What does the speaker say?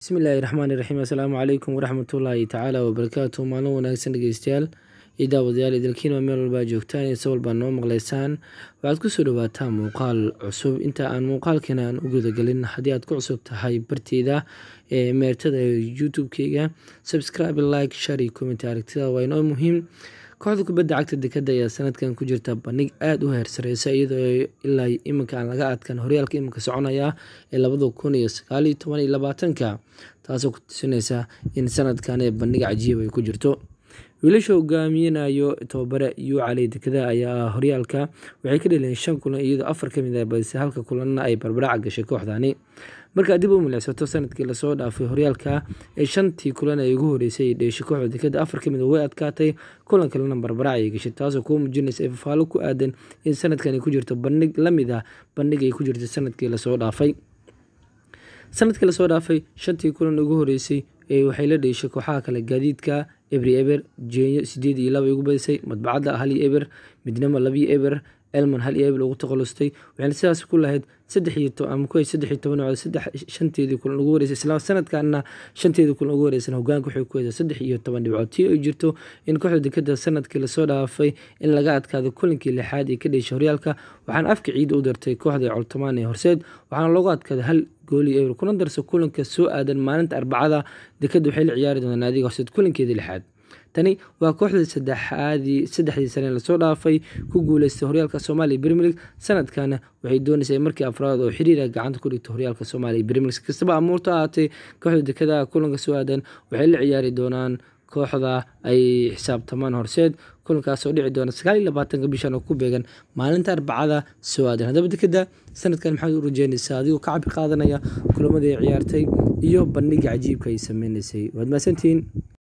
Bismillaahi Raxmaani Raxiim. Assalaamu calaykum waraxmatullaahi tacaala wabarakaatu. Maalin wanaagsan, dhegeystayaal iyo daawadayaal, idilkiin waa meel walbaa joogtaan iyo sawal baa noo maqleysaan. Waxaad kusoo dhawaataan muuqaal cusub. Inta aan muuqaalkan aan u gudagelin, haddii aad ku cusub tahay barteyda ee meertada YouTube-keyga, subscribe, like, share iyo comment. Aragtida waa inoo muhiim. Kooxda kubadda cagta Dekada ayaa sanadkan ku jirta bandhig aada u heersareysa, iyadoo ilaa iminka aan laga adkan horyaalka iminka soconaya ee 2019 iyo 20-ka, taasoo ku tusinaysa in sanadkan ee bandhig cajiib ay ku jirto. Wiilasha hogaaminayo tababare Yucali Dekada ayaa horyaalka waxay ka dheleen shan kulan, iyadoo afar ka mid ah balse halka kulanna ay barbaraca gashay kooxdani. Markaad dib u milicsato sanadkii lasoo dhaafay horyaalka ee shantii kulan ee ugu horeysay ay dheeshay kooxda Dekada, afar ka mid ah way adkaatay, kulan kalena barbarac ayay gashay, taasoo kuu muujinaysa ifafaalo ku aadan in sanadkan ay ku jirto bandhig la mid ah bandhig ay ku jirtay sanadkii lasoo dhaafay. Sanadkii lasoo dhaafay shantii kulan ugu horeysay ee waxay la dheeshay kooxaha kale: Gaadiidka 0-0, Jeenyo 8-2 ugu badisay, Madbacadda 1-0, Midnimo 2-0, Elman 1-0 ugu takhalustay. Waxayna sidaas ku lahayd saddex iyo ama ku 13 dhibcood saddex shanteedii kulan ugu horeysay. Isla sanadkanna shanteedii kulan ugu horeysayna hogaanka waxay ku haysaa 13 dhibcood, tii ay jirto in kooxda Dekada sanadkii lasoo dhaafay in laga adkaado kulankii lixaad ee ka dheeshay horyaalka. Waxaana afka ciida u dartay kooxda Coltamaan ee Horseed, waxaana loogu adkaaday 1 gool iyo 0. Kuna darso, kulanka soo aadan maalinta Arbacada Dekada waxay la ciyaari doonaan naadiga Horseed kulankeedii lixaad. Tani waa kooxda saddexaadii saddexdii sane lasoo dhaafay ku guuleystay horyaalka Soomaaliya Premier League. Sanadkana waxay doonaysaa in markii afraad oo xiriira gacanta ku dhigto horyaalka Soomaaliya Premier League. Kastaba amuurta ahaatay, kooxda Dekada kulanka soo aadan waxay la ciyaari doonaan kooxda ay xisaabtamaan Horseed, kulankaas oo dhici doona 29-ka bishan oo ku beegan maalinta Arbacada soo aadan. Haddaba Dekada sanadkan maxaad u rajeynaysaa, adigoo ka cabir qaadanaya kulamadii ay ciyaartay iyo bandhiga cajiibka ay sameynaysay? Waad mahadsantihiin.